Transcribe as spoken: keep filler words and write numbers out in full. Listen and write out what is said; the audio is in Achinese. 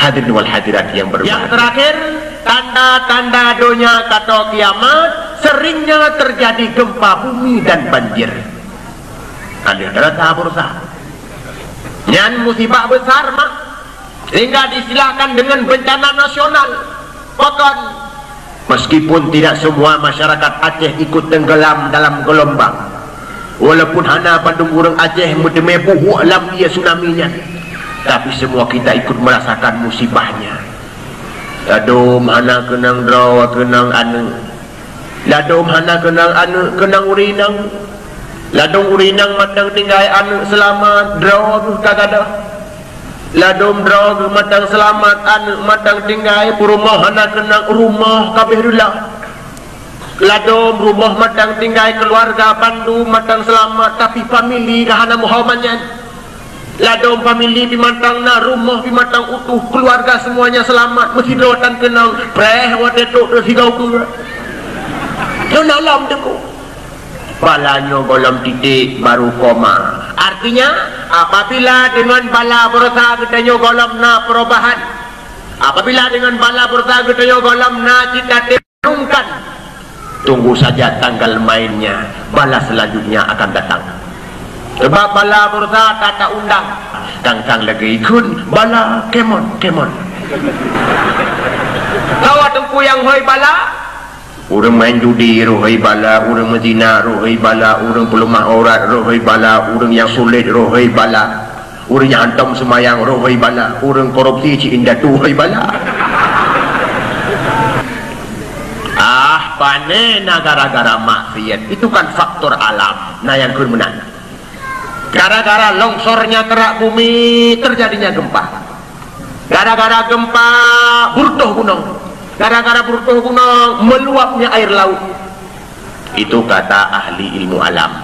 Hadirin wal hadirat yang berbahagia. Yang terakhir, tanda-tanda donya atau kiamat, seringnya terjadi gempa bumi dan banjir. Ada rata bursa. Nyan musibah besar, mak. Sehingga diistilahkan dengan bencana nasional. Pakon? Meskipun tidak semua masyarakat Aceh ikut tenggelam dalam gelombang, walaupun hana bandum ureuëng Aceh meuteumé buhuk lam ié tsunami nyan, tapi semua kita ikut merasakan musibahnya. Ladom hana keunong droe keunong aneuëk. Ladom hana keunong aneuëk keunong ureuëng inong. Ladom ureuëng inong mantong tinggai aneuëk seulamat, droe ka gadôh. Ladom droe geuh mantong seulamat, aneuëk mantong tinggai, peurumoh hana keunong, rumoh ka abéh reuloh. Ladom rumoh mantong tinggai, keuluwarga bandum mantong seulamat, tapi famili ka hana meuho manyang. Ladom famili pih mantong na, rumoh pih mantong utuh, keuluwarga seumuanya seulamat, meusidroe tan keunong, preh watée trok deuh sigau keue. Nyoe na lom teungku. Bala nyoe gohlom titik baru koma. Artinya, apabila deungon bala beureusaha geutanyoe gohlom na perubahan, apabila deungon bala beureusaha geutanyoe gohlom na cita-cita, renungkan, tunggu saja tanggal mainnya, bala selanjutnya akan datang. Sebab bala beureusaha ka ta-undang, tang-tang lagée ikheun bala kemon, kemon. Tawa teungku nyang hôi bala, ureuëng main judi rohai bala, ureuëng meuzina rohai bala, ureuëng peuleumah aurat rohai bala, ureuëng nyang sulet rohai bala, ureuëng nyang hantom seumayang rohai bala, ureuëng korupsi cit indatu rohai bala. Ah, pane na gara-gara maksiat. Itu kan faktor alam. Nah, nyang kheun meunan. Gara-gara longsornya kerak bumi, terjadinya gempa. Gara-gara gempa, beureutoh gunong. Gara-gara beureutoh gunong, meluapnya air laut. Itu kata ahli ilmu alam.